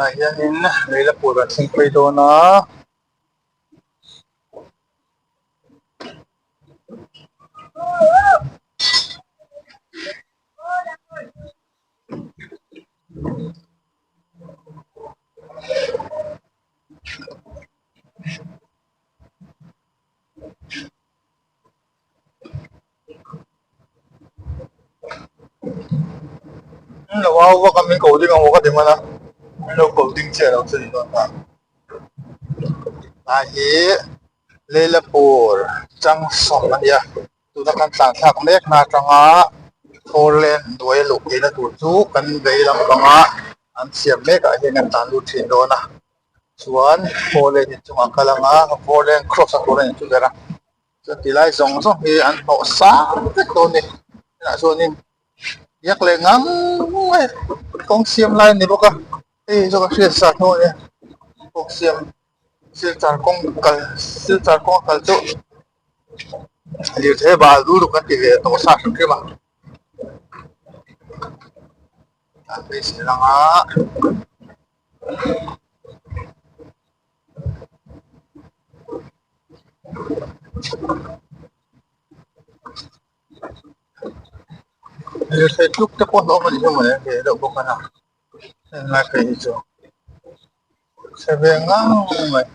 Tunah hianin Leilapur an thleng phei dawn a. Lo au vak a min ko ding ang aw ka ti hman a min lo ko ding chiah lo chu ni dawn ta a hi Leilapur junction a nia tuna kan tlan thlak mek na atanga four lane hnuai a luh theihna tur chu kan vei lampanga an siam mek ah hian kan tlan lut thin dawn a chuan four lane inchungah a kal ang a four lane cross a tur a ni chu ber a. Chuan ti lai zawng zawng hi an hnawh sang vek dawn a ni tunah chuanin biak leh ngang mai kawng siam lai a ni bawk a hei zawk a hriat sa hnu a nia kawng siam silchar kawng kal silchar kawng a kal chu lirthei bal lutuk an ti ve tawh sa hrim hrim a a beisei lang a. Lirthei tluk te pawh hlauhawm a ni hi mawle ve deuh bawk a na helai phei hi chu chhe ve ngang mai.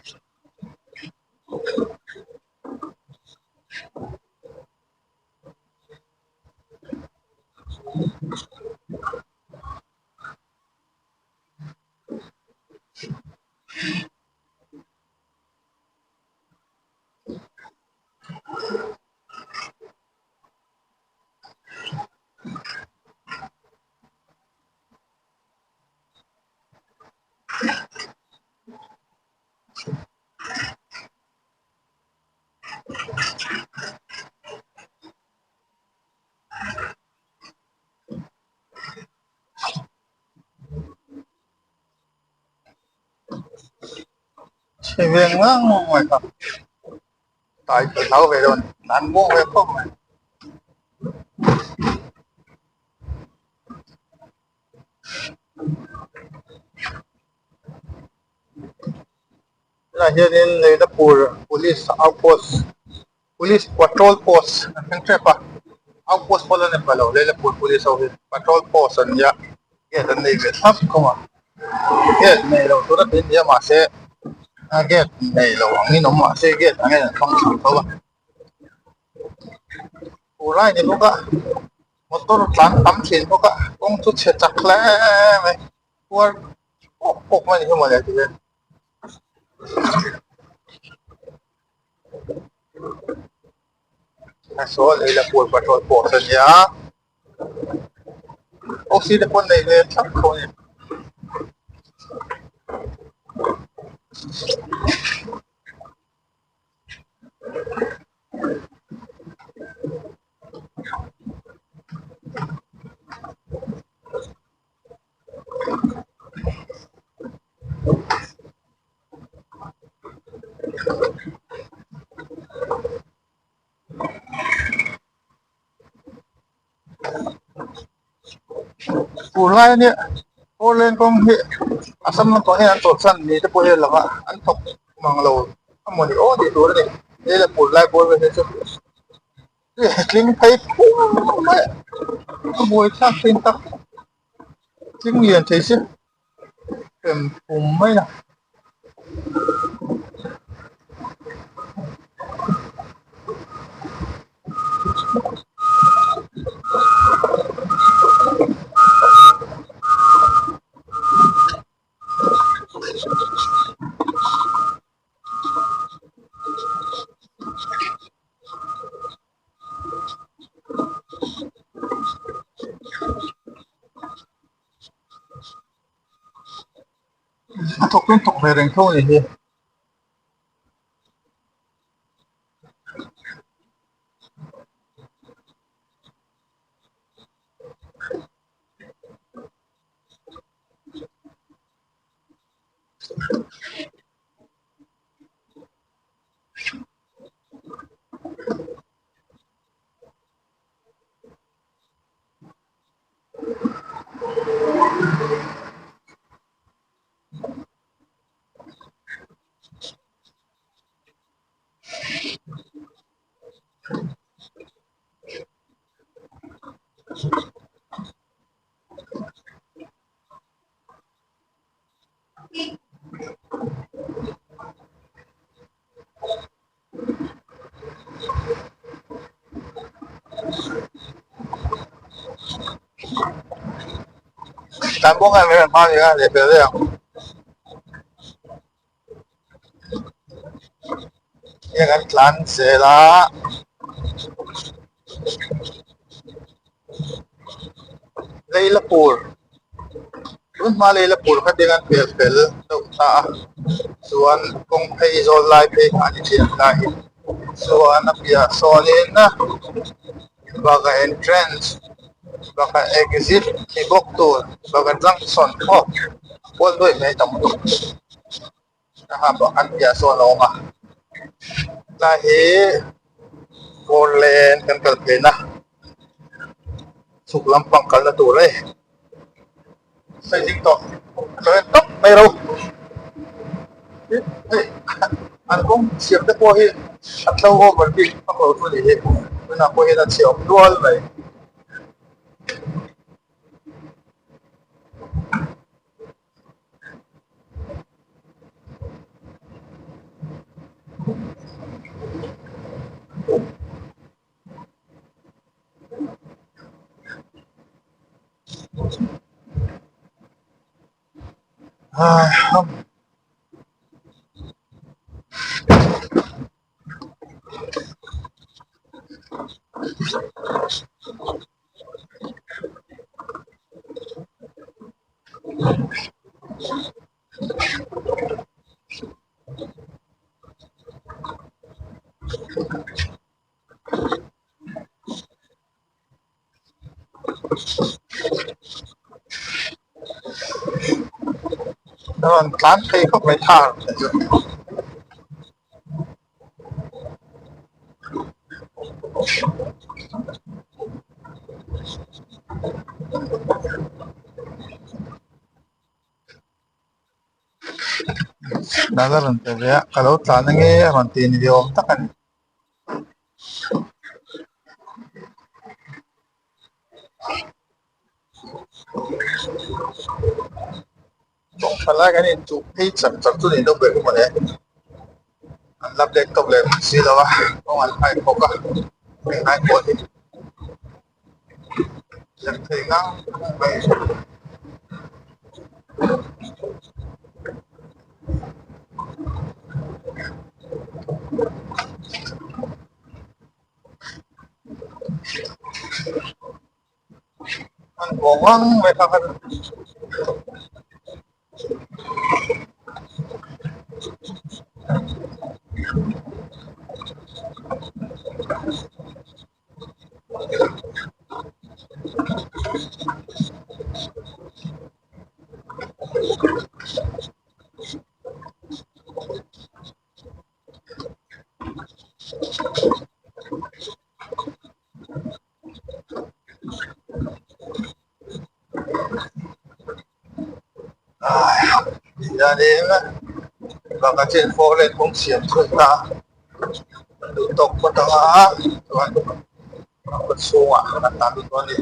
Chhe ve ngang mai kha tai ka hlau ve dawn an muang ve khawp mai. Tunah hianin Leilapur police outpost police patrol post an thleng tep a outpost pawh la ni pah lo Leilapur police ho hi patrol post an nia gate an nei ve thlap thung a gate nei lo tura tih an ni a mahse gate nei lo angin awm mahse gate angin an hmang thlap tho a fur lai ni bawk a motor tlan tam thin bawk a kawng chu chhe chak hle mai khuar pawk pawk mai ni hi mawle ti hian. Saw Leilapur patrol post a nia office te pawh nei ve thlap tho a ni. Fur lai a nia four lane kawng hi Assam lampang hian an chawlhsan ni te pawh hi a lang a an thawk mang lo a mawni aw tih tur a ni Leilapur lai bawr vel hi chu tling phei phung mai a buaithlak thin tak tling lian thei si. Hrem pum mai a. A thawk chu an thawk ve reng tho a ni hi. Tlanbuanga mai rawn hma ni a leh fel daih ang. Hei kan tlan zel a Leilapur tun hma Leilapur kha tiang an pel fel deuh ta a chuan kawng phei zawl lai phei kha a ni thin ang lai hi chuan a piah sawnin bakah entrance bakah exit ni bawk tur bakah junction pawh kual duai mai tam lutuk a ha pawh an piah sawn a awm a tlai hi four lane kan kal phei na chhuk lampang kalna tur a ni sawi ding tawh lo en tawp mai ro hei an kawng siam te pawh hi a tlo over bik vak lo chu a ni hi tunah pawh hian a chhe awm nual mai. A rawn tlan phei khawp mai thar chu. Dal a rawn pe ve a ka lo tlan ange a rawn ti ni awm tak a ni. Kawng tha lai kan inchuh phei chak chak chu ni deuh ber hi mawle an la black top leh hman si lo a kawng an hai bawk a heng lai pawh hi lem thei ngang mai. An bawng ngang mai kha khan Hianin banga chen four lane kawng siam chhuak ta duh tawk phawt anga chuan a kawt chhungah an tlan lut dawn a ni.